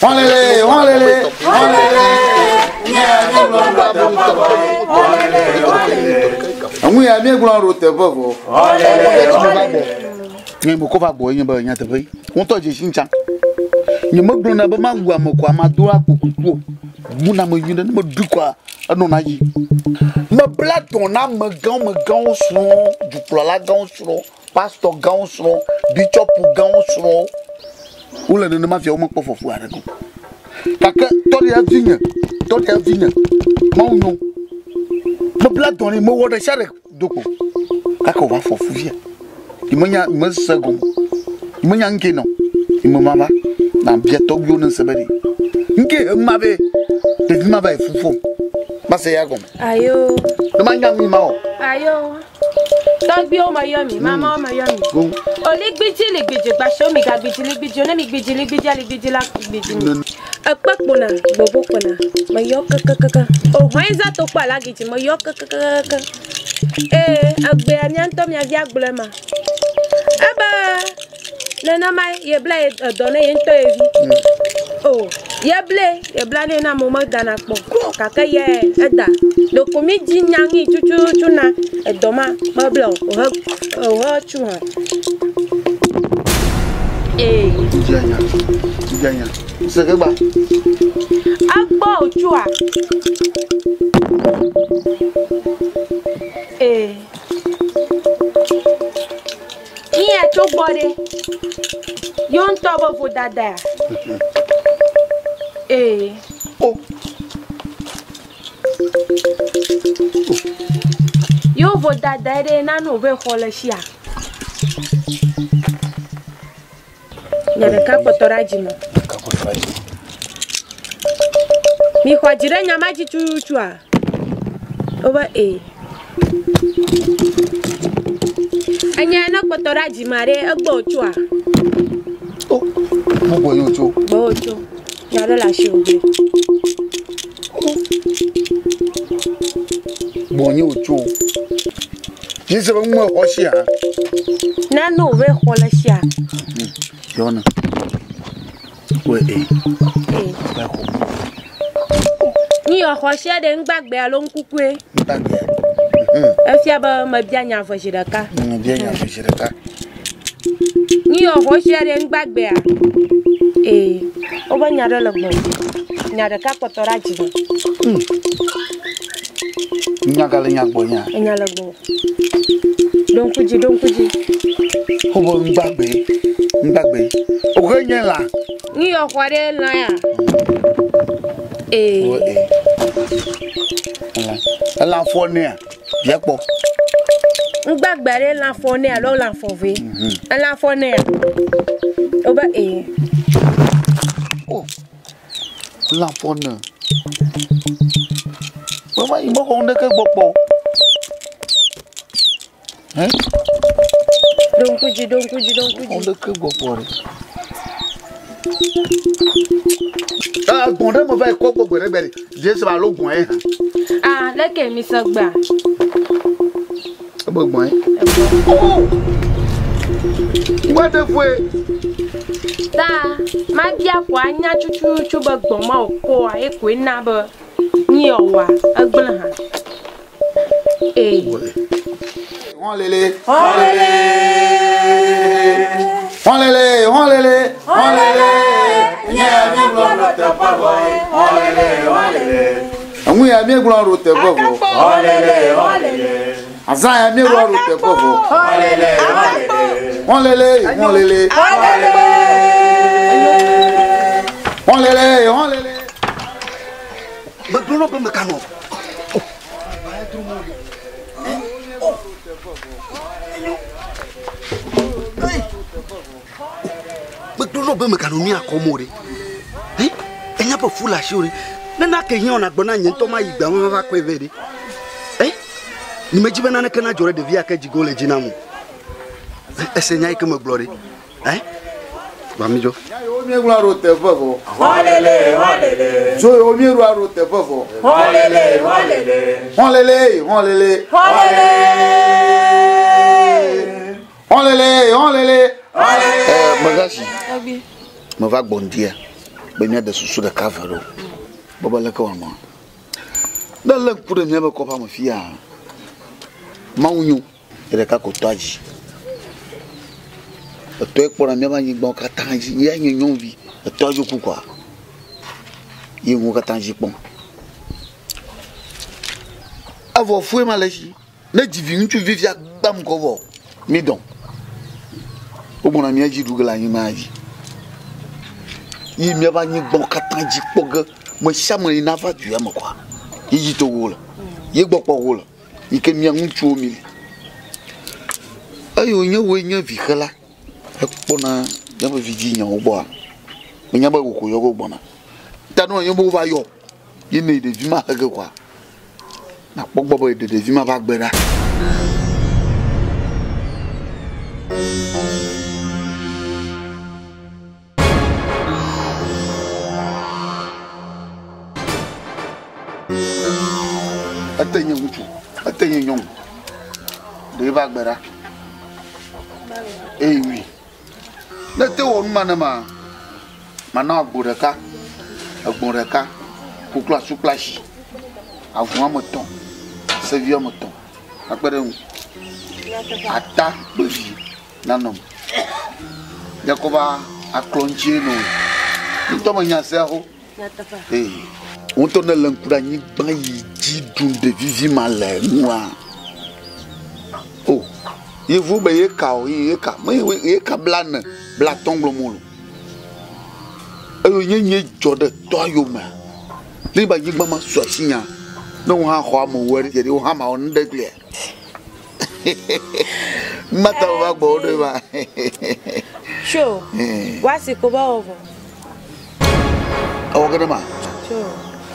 Hɔlele, hɔlele, hɔlele. Eŋu ya míegblɔ ɖo teƒe vɔ. Nye mekɔ va gbɔ nye be nyateƒe yi. Ŋutɔ dzesi ŋtsa. Nye megblɔna be mawu ame ko ame do akpo kuku o. Buna ame nyuie ɖe ne meɖui koa enɔna dzi. Mebla dɔ na amegãwo megãwo srɔ̃, dukplɔla gãwo srɔ̃, pastɔ gãwo srɔ̃, bishɔpu gãwo srɔ̃. Wole nenema fia womekpɔ fɔfu aɖeke o. Gake tɔɖia vinye, tɔɖia vinye, Mawu nyo. Mebla dɔ nɛ, mewɔ ɖe sia ɖe do kpo. Gake wòva fɔ fu fia. Nyemenya, nyemese egɔme o. Nyemenya nu ke nɔ. Nye mava na bia tɔgbuiwo ne ŋse be ɖe. Nu ke hem ma vɛ, ɖevi ma va yi fu fɔm. Mase ya gɔme. Ayo. Ne manya nu ma o. Ayo. Tɔgbuiwo meyɔ mi, mamawo meyɔ mi. Oligbidzi ligbidzi gbashiwo mi gagbidzi ligbidzi ne mi gbidzi ligbidzi aligbidzi la gbidzi mi. Ekpe kpona, gbɔgbɔ kpona, meyɔ kekekeke. Ohɔe za to kpɔ alagidzi meyɔ kekekeke. Ee, egbea mía ŋutɔ mía via gblɔe ma. Ebe nenema yebla ye edɔ ne ye ŋutɔ ye vi. O, yeble, yebla nɛ na amewo medana kpɔ o. Gake ye eda. Ɖeko mi dzi nya ŋui tututu na edɔ ma meble o. Ohe ohe tsu hã. Ee. Ŋdzi anya, ŋdzi anya. Se ke gba. Egbɔ wòtsua? Ee. Iya tso gbɔ ɖe. Yewo ŋutɔ be vodadaea? Ee. O. Yewo vodadae ɖe nane wòve xɔ le shia? Nye ɖeka kpɔtɔ ɖe adzi me. Mixɔ dzi ɖe nya ma dzi tututua? Wobe ee. Enye ne kpɔtɔ ɖe adzi me ɖe egbɔ wòtsoa? O, mo gbɔ ye wòtso. Gbɔ wòtso. Nya ɖe le asi wògblẽ. Gbɔ nye wòtso. Yi se be ŋu xɔ sia. Na no be xɔ le sia. Yɔna. Wɛ e. E. Bɛ xɔ. Ni yɔ xɔ sia ɖe ŋgbagbe alo ŋkukue. Ŋgbagbe. Efia be mebia nya ve zi ɖeka. Mebia nya ve zi ɖeka. Ni yɔ xɔ sia ɖe ŋgbagbea. Ee. Wobe nya ɖe le gbɔ. Nya ɖeka kpɔtɔ ɖe adzi me. Nya gale nya gbɔ nya. Enya le gbɔ. Ɖo ŋku dzi, ɖo ŋku dzi. Wobe ŋgbagbe, ŋgbagbe. Wohe nye lã. Ni yɔ xɔ ɖe lã ya. Ee. Wo ee. Elã. Elã fɔ nea? Bia kpɔ. Ŋgbagbe ɖe lã fɔ nea alo lã fɔ ve? Elã fɔ nea? Wobe ee. O. Lã fɔ ne. Meva yi mexɔ ŋɖeke gbɔ kpɔ o. Hɛ? Ɖo ŋku dzi, ɖo ŋku dzi, ɖo ŋku Mexɔ dzi. ŋɖeke gbɔ kpɔ ɖe. Ah, gbɔn ɖe me va yi kɔ gbɔ gbe ɖe gbe ɖe. Jesu alo gbɔn ye hã. Ah, leke mi se gbea? Ebe gbɔn ye. Egbɔ. Oh! What the fuck? Ta, mabia ko anya tututu be gbɔn ma wòkɔa ye koe na be nyi yɔwɔa egblẽ hã. Ee. Hɔlele. Hɔlele. Hɔlele, hɔlele, hɔlele. Nye míegblɔ ɖo teƒe vɔ. Hɔlele, hɔlele. Eŋu ya míegblɔ ɖo teƒe vɔ. Hɔlele, hɔlele. Azã ya míegblɔ ɖo teƒe vɔ. Hɔlele, hɔlele. Hɔlele, hɔlele. Hɔlele, hɔlele. Megblɔ na wò be meganɔ. O. O. Enyo. Ei. Megblɔ na wò be meganɔ nu ya kɔm o ɖe. Hĩ? Enya be fu le asiwò ɖe. Ne nake hiã wò nàgblɔ na nye ŋutɔ mayi gbea me mava kɔe vɛ ɖe. Hĩ? Nyemedi be naneke nadzɔ ɖe ɖevi ya ke dzi ge wole dzi nam o. Ese nya yi ke megblɔ ɖe. Ɛ? Va mi dzo. Nya yiwo míegblɔ ɖo teƒe vɔ. Xɔlele, xɔlele. Dzo yiwo míeɖo aɖo teƒe vɔ. Xɔlele, xɔlele. Xɔlele, xɔlele. Xɔlele. Xɔlele, xɔlele. Ɛ megasi. Meva gbɔ ŋdia be míade susu ɖeka ve ɖo. Bɔbɔ leke wòanɔ. Ne lé ŋku ɖe míaƒe kɔƒea me fia, Mawu nyo. Ye ɖeka ko tɔa dzi. Etɔe kpɔna míaƒe anyigbawo katã dzi. Ya nye nyɔnuvi. Etɔa dzo ku kɔa. Ye nuwo katã dzi kpɔm. Evɔ fue ma le esi. Ne dzi vi ŋutsuvi fia gbam kɔ vɔ. Mi dɔn. Wogbɔna mía dzi ɖu ge le anyigba dzi. Yi míaƒe anyigbawo katã dzi kpɔ ge. Me sia me yi nava du ya me kɔa. Ye dzi to wo le. Ye gbɔ kpɔ wo le. Yi ke mía ŋutsuwo mi li. Eye wònye woe nye vixela hekpɔna míaƒe vidzinyawo gbɔa, menya be wò ko yɔ ge wogbɔna. Ta ne wònye be wova yɔ ye ne ɖevi ma he ge kɔa, nakpɔ gbɔ be yeɖe ɖevi ma ƒe agbe ɖa. Ete nye ŋutsu, ete nye nyɔnu. Ɖe va gbe ɖa. Eye wui. Ne te wɔ nu ma ne ma, mana agbo ɖeka, egbɔ̃ ɖeka, koklo asu kple ashi, avu woame etɔ̃, sevi woame etɔ̃ akpe ɖe eŋu. Ata kple vi nanɔ me. Míakɔ va aklɔ ŋutie nɔ. Ŋutɔ menya sea xo. Ee. Ŋutɔ ne le ŋku ɖe anyigba yi dzi ɖum ɖevivi ma le nua. O, yevu be ye ka o, ye ka, me ye ka bla ne, bla tɔn gblɔ mo lo. Eye nye nye dzɔ ɖe tɔa yomea. Ne ba anyigba ma su asi nya, ne wo hã xɔ amewo ɖe, wo hã ma wɔ nu ɖe glia. Mata va gbɔ ɖe va. Tso, wasi ko ba wɔ vɔ. Ewɔ ke ɖe ma. Tso.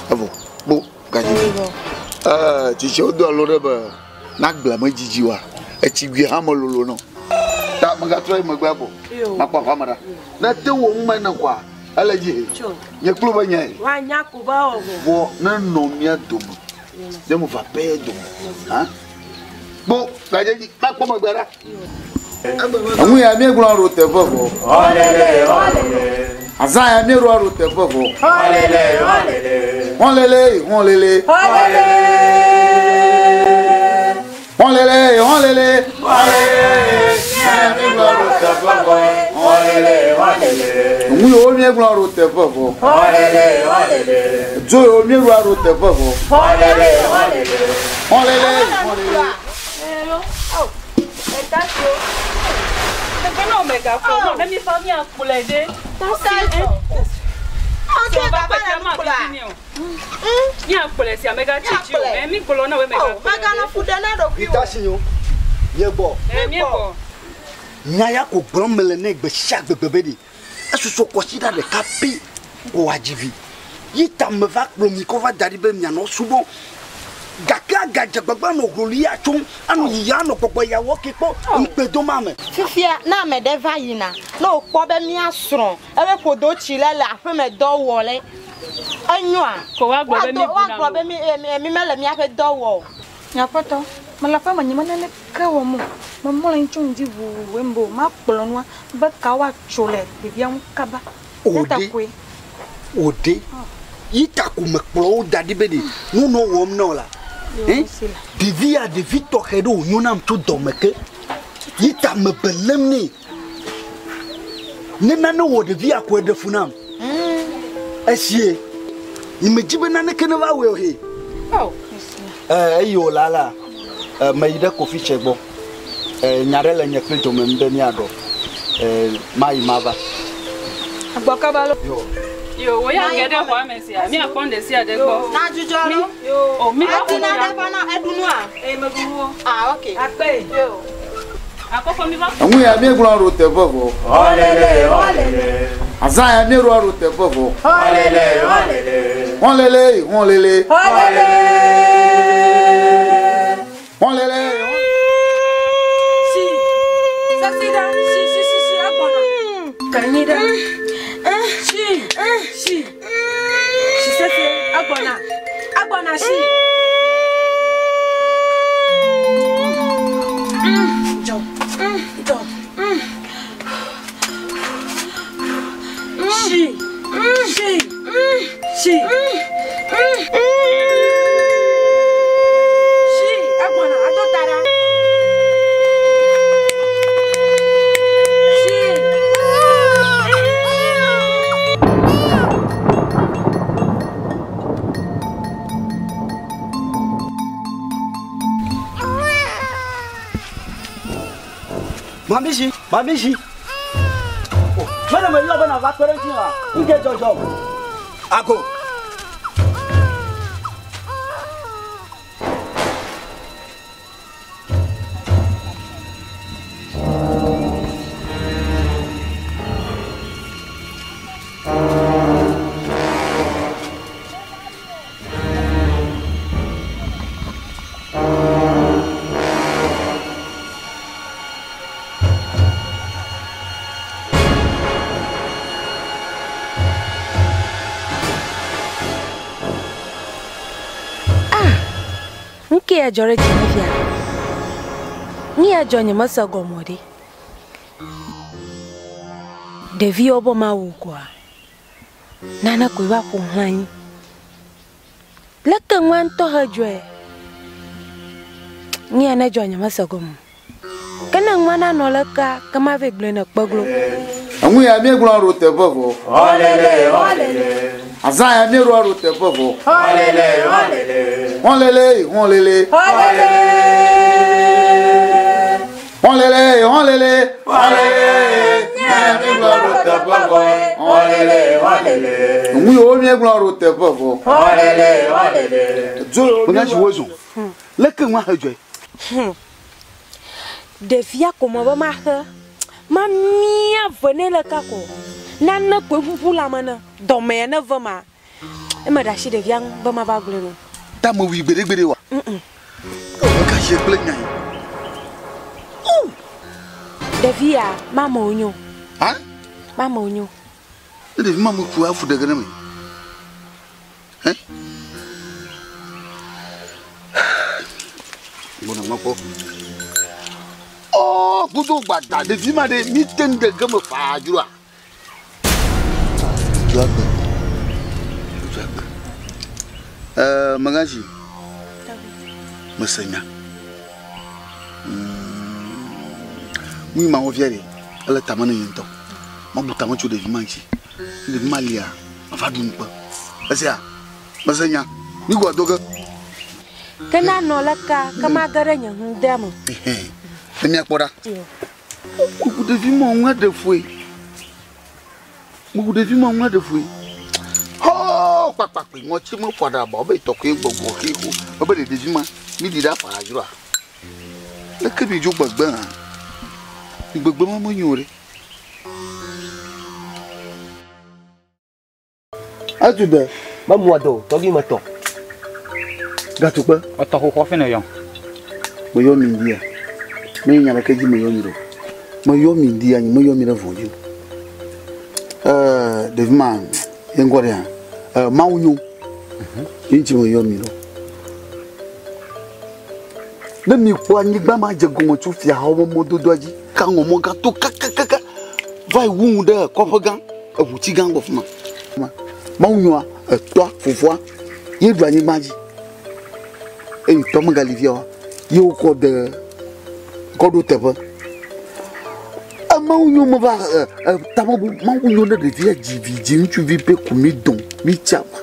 Evɔ kpo gadzi. Ɛɛ tsitsiwo do alo ɖe be na gblẽ me dzidzi wa. Etsi gui hã me lolo nɔ. Ta megatrɔ yi megbe agbɔ. Makpɔ aƒea me ɖa. Ne te wɔ nu ma ne kɔa, ele dzi he. Nye kplo be nyae. Woanya ko ba wɔ vɔ. Vɔ ne nɔ mía dome. Ne mo va pɛ dome. Ha? Kpo gadze dzi makpɔ megbe ɖa. Enu ya míegblɔ ɖo teƒe vɔ. Azã ya míeɖo aɖo teƒe vɔ. Xɔlele, xɔlele. Xɔlele, xɔlele. Enu yiwo míegblɔ ɖo teƒe vɔ. Dzo yiwo míeɖo aɖo teƒe vɔ. Xɔlele, xɔlele. Itasinyo, míegbɔ. Nya ya ko gblɔm mele nɛ gbe sia gbegbe be ɖe esusɔ kɔsiɖa ɖeka pɛ ko wòadzi vi. Yi ta meva kplɔ mi kɔ va da ɖi be mianɔ subɔ. Gake agadze gbagba nɔ hloli ya tsom, anɔ yiya anɔ gbɔgbɔ ya wɔ ke kpɔ ŋukpe dom ame. Fifia ne ame ɖe va yina, ne wòkpɔ be mía srɔ̃ ebe ƒodo tsi le le aƒeme dɔ wɔ le, enyoa? Ko woagblɔ be mi Woagblɔ be mi mi mele míaƒe dɔ wɔ o. Nye aƒetɔ, mele aƒeme nye me naneke wɔm o. Memlɔ anyi tso ŋdi ʋuu mbe o. Makplɔ nua be ka woatso le ɖevia ŋu kaba. O ɖe, o ɖe. Yi ta ko mekplɔ wo da ɖi be ɖe nu nɔ wɔm na wo la. Ɖevi ya ɖevi tɔxɛ ɖe wònyo nam tso dɔme ke. Yi ta mebe lém nɛ. Ne nane wɔ ɖevi ya koe ɖe fu nam. Esie, yi medzi be naneke ne va wɔe o he. Eyi wò la la, meyi ɖe Kofi tse gbɔ. Nya ɖe le nye kple dome be míaɖɔ. Mayi mava. Agbɔ kaba lo. Yo. Yo, wo ya ge ɖe xɔa me sia, míakpɔ nu ɖe sia ɖe gbɔ. Na dzudzɔ lo. O, mi va Ati ƒo na tsia. ɖe va na eɖu nua? Ee, meɖu nuwo. Ah, ok. Akpe. Yo. Akɔfɔ mi va. Eŋu ya míegblɔ ɖo teƒe vɔ. Olele, olele. Azã ya míeɖo ɖo teƒe vɔ. Olele, olele. Hɔ̃lele, hɔ̃lele. Olele. Hɔ̃lele. Si. Sasi ɖa. Si, si, si, si, egbɔna. Kanyi ɖa. Si, si. Si sese, egbɔna. Egbɔna si. Dzɔ. Dzɔ. Si. Si. Si. Si, egbɔna, ado ta ɖa. Si. Mamishi, mamishi. Mene me yɔ bena va kpe ɖe ŋuti wa. Ŋke dzɔdzɔ. Ago. Nke ya dzɔ ɖe dzinye fia. Nu ya dzɔ nye mese gɔme o ɖe. Ɖeviwo be mawu koa, nane koe va ƒo xlã anyi. Leke nua ŋutɔ he dzɔe? Nu ya ne dzɔ nye mese gɔme o. Ke ne nua nanɔ lekea, ke mava gblɔe ne kpeglo. Eŋu ya míegblɔ ɖo teƒe vɔ. Olele, olele. Azã ya míeɖo ɖo teƒe vɔ. Olele, olele. Hɔ̃lele, hɔ̃lele. Olele. Hɔ̃lele, hɔ̃lele. Olele. Míegblɔ ɖo teƒe vɔ. Olele, olele. Eŋu yiwo míegblɔ ɖo teƒe vɔ. Olele, olele. Dzo yiwo Mègazi wo zɔn. Leke nua he dzɔe? Ɖevia ko me be maxe, mamia ve nɛ le ka ko. Nane koe ƒuƒu le ame ne, dɔme ya ne ve ma. Eme ɖe asi ɖevia ŋu be mava gblɔe no. Ta mewui gbeɖegbeɖe wa. Mègazi kple nya yi. Ɖevia, mame wonyo. Ha? Mame wonyo. Ne ɖevi ma meku afu ɖe ge ɖe me. Hɛ? Gbɔna makpɔ. Ɔ, gudo gbada ɖevi ma ɖe mi te ŋu ɖe ge me faa dzroa. Dzo agbe. Dzo agbe. Mègazi. Mese nya. Nu yi mawɔ fia ɖe, ele tame ne nye ŋutɔ. Mabu tame tso ɖevi ma ŋuti. Ne ɖevi ma lia, mava ɖu ŋukpe. Esia, mese nya. Mi gɔ do ge. Ke nanɔ leka, ke mage ɖe nye ŋdea me. Ne míakpɔ ɖa. Meku ɖevi ma ŋu aɖe foe. Meku ɖevi ma ŋu aɖe foe. Hɔ, kpakpakpe ŋɔtsi me ƒo aɖaba be tɔkɔe gbɔgbɔ xe xo. Ebe ɖe ɖevi ma, mi ɖi ɖe afa dzroa. Leke mi dzo gbegbe hã. Mi gbegbe ma menyo ɖe. Etu be memu ado tɔgbi me tɔ. Gatukpe. Ɔtɔ xoxo fi ne yɔ. Meyɔ mi dia. Me nya ɖeke dzi meyɔ mi ɖo. Meyɔ mi dia, nye meyɔ mi ɖe vɔ dzi o. Ɖevi ma ye ŋkɔ ɖe hã. Mawu nyo. Ye ŋuti meyɔ mi ɖo. Ne mi kpɔ anyigba ma dze gɔme tso fiahawo ƒe mɔdodoa dzi, ka ŋɔ mɔ gã to kakakaka va yi wu ŋu ɖe kɔƒe gã, eʋutsi gã gbɔ fi ma. Mawu nyoa, etɔa, fofoa, ye ɖu anyigba dzi. Eye tɔ megali fia oa, ye wokɔ de kɔ ɖo teƒe. Mawu nyo meva tamebu, Mawu nyo ne ɖevia dzi vi dzi ŋutsuvi ƒe ku mi dɔn, mi tsa va.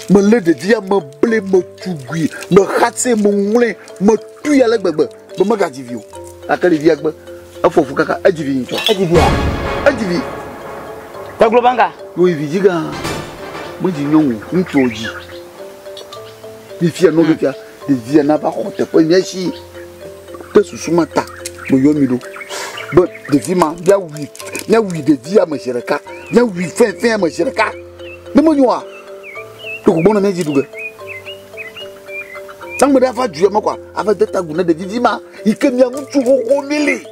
Melé ɖevia, meble, metugui, mexatse, meŋlɔe, metui ale gbegbe be megadzi vi o. Gake ɖevia gbe, efɔ fu kaka, edzi vi ŋutɔ. Edzi via? Edzi vi. Kpeglo banga? Yo yi vi dzi gã. Medzi nyɔnu, ŋutsu wòdzi. Fifia nɔ fifia, ɖevia nava xɔ teƒe mía si. Ɖe susu ma ta meyɔ mi ɖo be ɖevi ma míawui, míawui ɖevia me zi ɖeka, míawui fɛ̃fɛ̃ me zi ɖeka. Ne menyoa, ɖeko gbɔna mía dzi ɖu ge. Ame ɖe ava du ya me kɔa, ava de ta agu na ɖevivi ma yi ke mia ŋutsu xoxo mi li.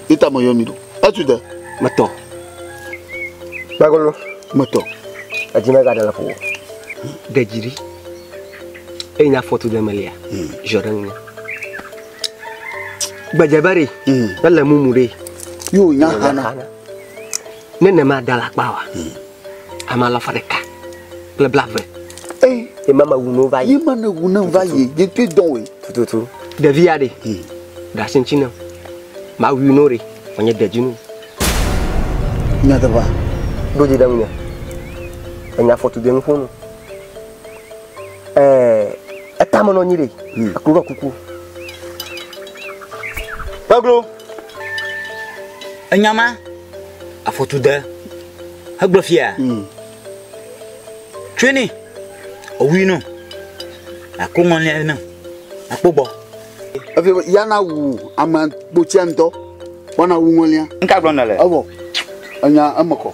Ye ta meyɔ mi ɖo. Etu de. Metɔ. Gbagolo. Metɔ. Edzi megaɖe le ƒo. Ɖe dzi ɖi. Eye nye afɔ tu ɖe melia. Ziɔ ɖe ŋunye. Gbedze be ɖe. Ele mumu ɖe. Yo nya xana. Ne ne ma da la kpa wa. Ame alafa ɖeka kple blave. Eye. Ye ma me wu no va yi. Ye ma ne wu ne va yi. Ye te dɔn we. Tututu. Ɖevi ya ɖe. Ɖe asi ŋuti nam. Ma wui no ɖe. Wònye dedzinu. Nyateƒea. Ɖo dzi ɖe ŋunye. Enya afɔtude ŋu ƒo nu. Etame nɔ anyi ɖe. Eklo ɖɔ kuku. Gbeglo. Enya ma afɔtude hegblɔ fia. Tsoe nɛ. Ewui no. Ako ŋɔlia ne. Akpo gbɔ. Efi ya na wu ame kpotsia ŋutɔ. Wɔna wu ŋɔlia. Nka gblɔ ne le. Evɔ. Enya eme kɔ.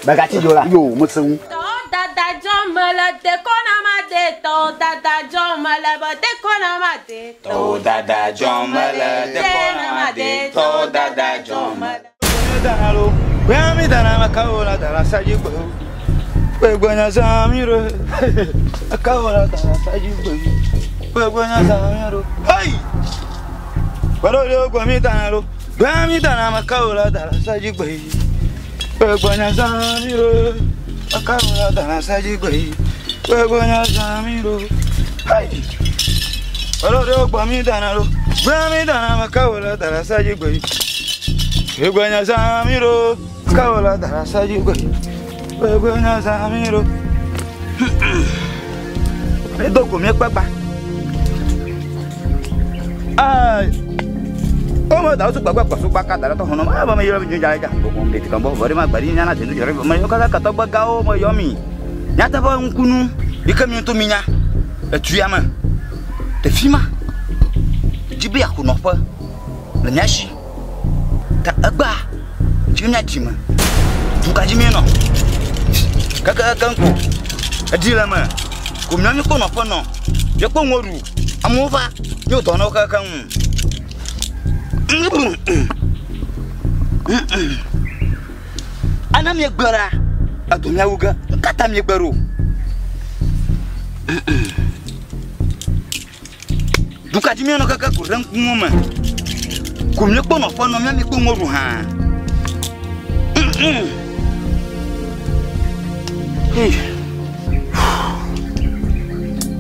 Megatsi dzo la. Yo, mese ŋu. Tɔwo dada dzɔ mele dekɔ na ma de tɔwo dada dzɔ mele be dekɔ na ma de Tɔwo dada dzɔ mele dekɔ na ma de tɔwo dada dzɔ mele. Gbemi dana makawola dana saji gbe. Gbegbe zamiro. Makawola dana saji gbe. Gbegbe zamiro. Hey! Gbero yo gbemi dana lo. Gbemi dana makawola dana saji gbe. Gbegbe zamiro. Makawola dana saji gbe. Gbegbe zamiro. Hey! Gbero yo gbemi dana lo. Gbemi dana makawola dana saji gbe. Gbegbe zamiro. Makawola dana saji gbe. Gbegbe zamiro. Edogo mi kpekpa. Ai. Omo da su gbagba su gbaka da to hono ma ba me yo mi ja ja gbogbo mi ti kan bo bori ma gbari nya na te jore ma yo kaka ka to gba o mo yo mi. Nya ta bo nkunu ike mi to mi nya. Etu ya me. Te fi ma. Jibi akuno fe. Le nya shi. Ta egba. Ji nya ti me. Du ka ji mi no. Kaka kan ko. Edi le me. Ko mi mi ko no fe no. Ye ko ngoru. Amu va. Yo to no kaka un. Ana mi gbera. Ado mi awuga. Kata mi gbero. Duka ji mi no kaka ko ran kun me. Ko mi ko no fe no mi mi ko ngoru ha. Hey.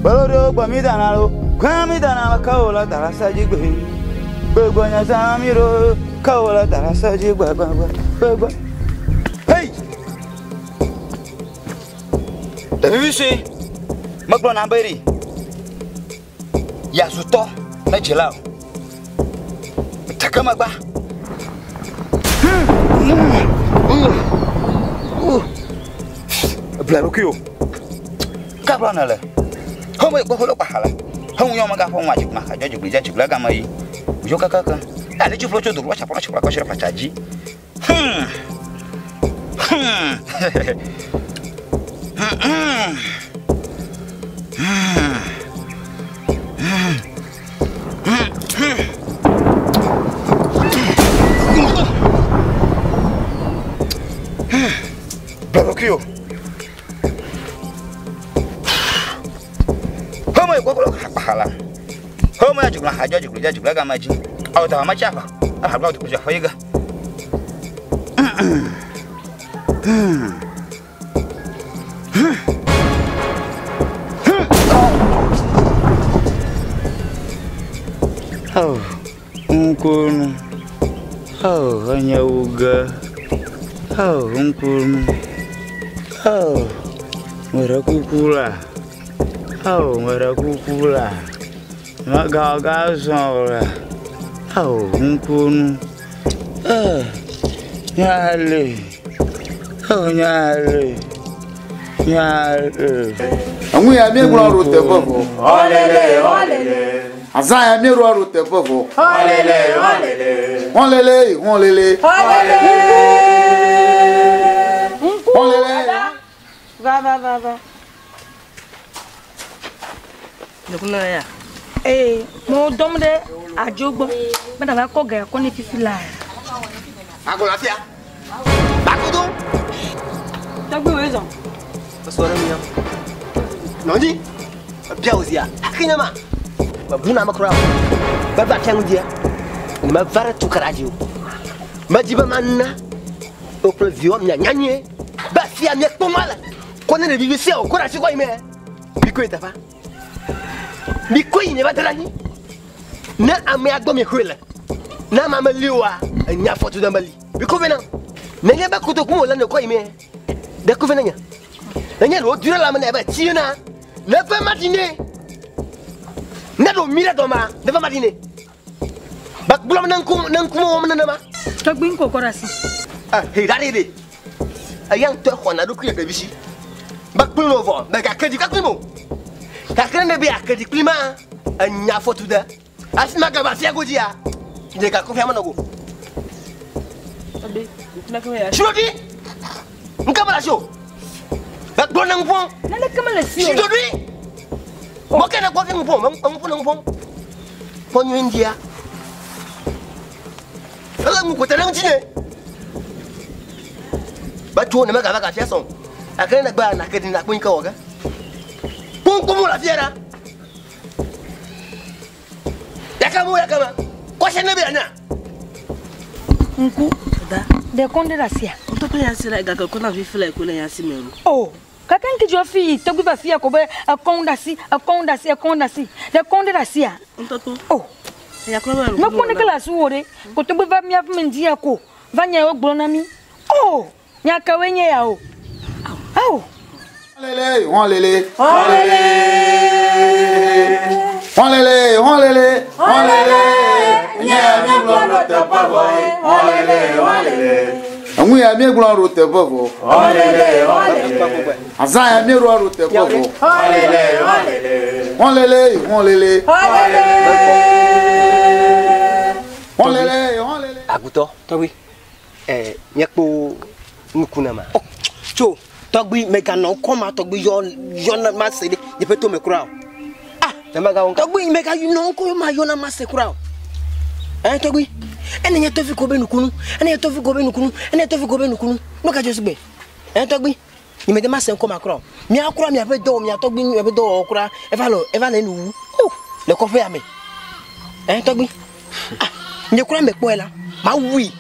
Baloro gba mi dana lo. Gba mi dana ka o la dara saji gbe. Gbegbe nya zamiro ka o la dara saji gba gba gba. Gbegbe. Hey! Ɖevi sue, megblɔ na be ɖe, yeazu tɔ ne dzila o. Teke megba. Ebla ɖokui o. Ka gblɔ ne le? Home gbɔ holo kpa le. Home yɔ mega ƒe ŋu adzi ma adzɔ dzigbe dze dzigbe game yi. Yo kakaka. Ale tsi ƒlo tso do tsa ƒlo tsi ƒlo kɔ tsa dzi. Bla ɖokui o. Home gbɔ holo kpa la. Home adzigbe adzɔ dzigbe dze dzigbe game dzi. Awo ta ma tsa fa. Aha gblɔ do dza yi ga. Oh, nkunu. Oh, enye wuga. Oh, nkunu. Oh, nwere kukula. Oh, nwere kukula. Maga ga zọra. Oh, nkunu. Oh, nyale. Oh, nyale. Eŋu ya míegblɔ ɖo teƒe vɔ. Ɔlele, ɔlele. Azã ya míeɖoa ɖo teƒe vɔ. Ɔlele, ɔlele. Hɔlele, hɔlele. Ŋku. Hɔlele. Va va va va. Nukuna ya. Ee, mo dɔm ɖe adzo gbɔ. Be nava kɔ ga kɔ ne fifi la. Agola fia. Bakudo. Tɔgbi wo zɔn. Esɔ ɖe mia. Nɔnyi. Bia wòzia. Akinya ma. Mebu na ame kura o. Beva fia ŋudzia. Ne meva ɖe tukara dzi o. Medzi be mana wo kple viwo mianya nyuie. Be fia miekpɔ ma le. Kɔ ne ɖevi vi sia o kɔ ɖe asi kɔ yi me. Mikoe teƒea. Mikoe yi miava da ɖe anyi. Ne amea gbɔ miexɔe le. Ne amea meli oa, enya afɔtu ɖe meli. Miko vɛ nam. Nenye be kotoku wòle ne kɔ yi me. Ɖe ko vɛ ne nye. Nenye ɖe wodu ɖe lãme nɛ be tsi na. Ne ve ma ɖi nɛ. Ne ɖo mi ɖe dɔmea, ne ve ma ɖi nɛ. Be gblɔm ne ŋku ne ŋkume wɔm nenema. Tɔgbi ŋkɔ kɔ ɖe asi. He ɖa ɖe ɖe. Eya ŋutɔ xɔna ɖokui le ɖevi si. Be kpli no vɔ, mègake dzi kpli mo. Gake ne be ake dzi kpli ma, enya afɔtu de. Hafi magava afia godzia, nye gakɔ fia menɔ go. Tsi ɖoɖi! Ŋke mele asi o. Be gblɔ ne ŋu ƒom. Naneke mele si o. Tsi ɖoɖi! Mɔ ke ne kpɔ fi ŋu ƒom, ŋu ƒom ne ŋu ƒom. Kpɔ nyuie ŋutia. Ele ŋu kote ɖe ŋuti ne. Be tso ne megava gafia sɔn. Gake ne gbe nake ɖi nakpɔ ŋke wɔ ge. Kpɔnkpɔn le afia ɖa. Yaka mo yaka ma. Kɔsɛ ne be anya. Ŋku. Ɖe kɔn ɖe ɖe asia. Ŋutɔ ya si la gake kɔ na fifi la ko le ya si me o. O. Gake ŋke dzɔ fi tɔgbi va fia ko be ekɔn ɖe asi, ekɔn ɖe asi, ekɔn ɖe asi. Ɖe kɔn ɖe ɖe asia. Ŋutɔ. O. Mekpɔ neke le asiwò ɖe. Ko tɔgbi va mía ƒe me ŋdi ya ko. Va nya yewo gblɔ na mí. O. Nya kawoe nye ya o. Ao. Hɔlele, hɔlele. Hɔlele. Hɔlele, hɔlele. Hɔlele. Nye ya míegblɔ ɖo teƒe vɔ. Hɔlele, hɔlele. Eŋu ya míegblɔ ɖo teƒe vɔ. Hɔlele, hɔlele. Azã ya míeɖoa ɖo teƒe vɔ. Hɔlele, hɔlele. Hɔlele, hɔlele. Hɔlele, hɔlele. Agutɔ. Tɔgbi. Míekpɔ nuku na ma. Tso tɔgbi meganɔ ŋkɔ ma tɔgbi yɔ yɔ na ma se ɖe nye ƒe tome kura o. Ah, tɔgbi meganɔ ŋkɔ ma yɔ na ma se kura o. Tɔgbi, ene nye tɔfi ko be nukunu, ene nye tɔfi ko be nukunu, ene nye tɔfi ko be nukunu. Nu ka dzɔ sigbe? Tɔgbi, nye me de ma se ŋkɔ ma kura o. Mía kura miaƒe dɔwɔ, mia tɔgbi miaƒe dɔwɔwɔ kura eva le eva le enu wu. O, le kɔƒe ya me. Tɔgbi, ah, nye kura me kpɔe la, ma wui.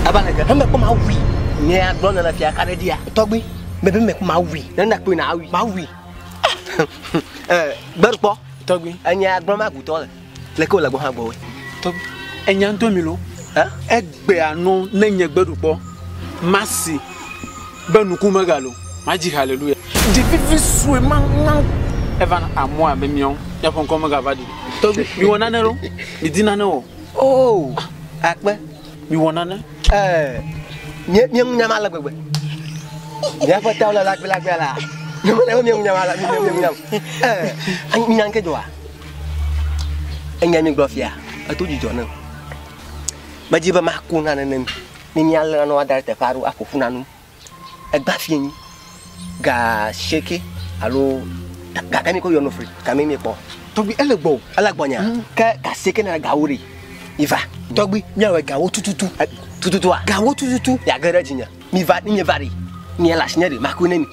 Aba le ke. Me kpɔ ma wui. Nye agblɔ nana fia ka ɖe dia. Tɔgbi, me be me kpɔ ma wui. Ne na kpɔe na wui. Ma wui. Gbɛrukpɔ. Tɔgbi. Enye agblɔ ma gutɔ le. Le ke wòle gbɔ hã gbɔwòe. Tɔgbi, enya ŋutɔ mi lo. Egbea nɔ ne nye gbɛɖukpɔ. Masi be nuku megalo. Madzi hallelujah. Ɖevivi sue ma ma. Eva na amewo abe míawo. Míaƒe ŋkɔ megava ɖi. Tɔgbi, miwɔ nane ɖo. Midi nane wɔ. Oh, akpe. Miwɔ nane. Mie mie ŋu nyama le gbegbe. Míaƒe tawo le lagbelagbea la. Nye me mie ŋu nyama la, mie mie ŋu nyama. Nya ŋke dzɔa. Enya mi gblɔ fia, eto dzidzɔ nam. Medzi be maku nane ne mi. Ne míalé nanewo ada ɖe teƒe aɖewo aƒo ƒu na nu. Egba fie nyi. Ga seke alo gake mi ko yɔ no fri kame mi kpɔ. Tɔgbi ele gbɔ. Ele gbɔ nya. Ke ga seke na gawo ɖe. Iva. Tɔgbi miawɔe gawo tututu. Tututua. Gawo tututu. Ya ge ɖe dzinye. Mi va, ne mi va ɖe. Mi le asi nye ɖe maku ne mi.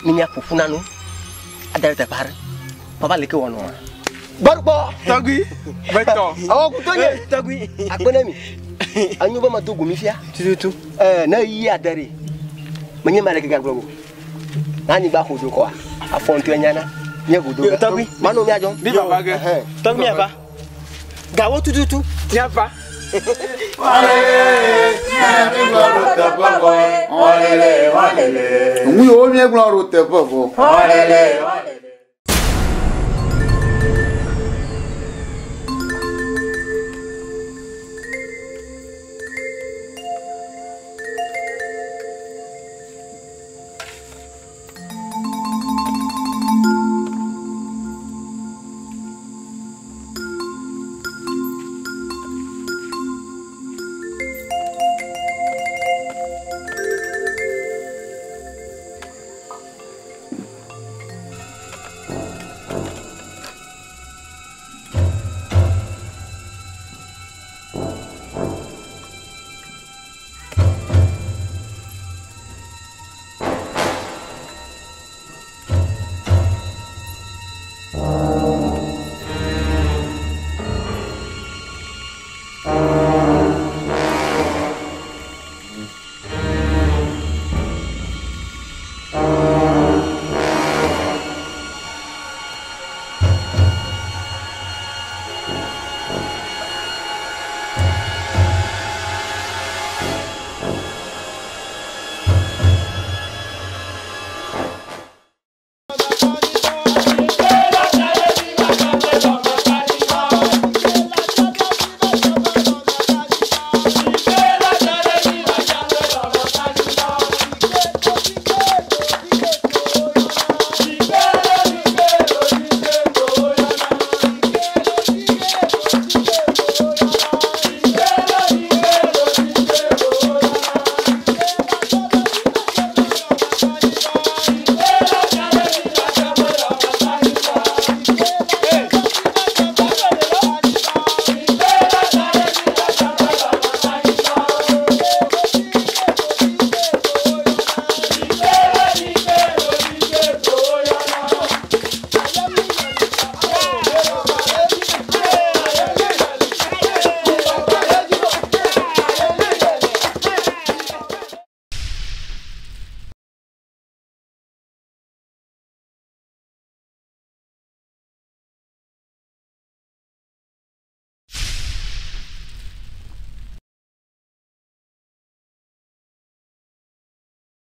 Ne miaƒo ƒu na nu. Ada ɖe teƒe aɖe. Papa leke wɔ nɔa. Gbɔɖukpɔ. Tɔgbi. Betɔ. Awɔ kuto nye. Tɔgbi. Akpe ne mi. Anyo be medo go mi fia. Tututu. Ne yi ade ɖe. Menye ma ɖeke gagblɔ o. Na anyigba ƒo do kɔa. Afɔ ŋutɔe nyana. Nye go do ge. Tɔgbi. Mano miadzɔ. Mi vava ge. Tɔgbi miava. Gawo tututu. Miava. Ŋu yiwo míegblɔ ɖo teƒe vɔ.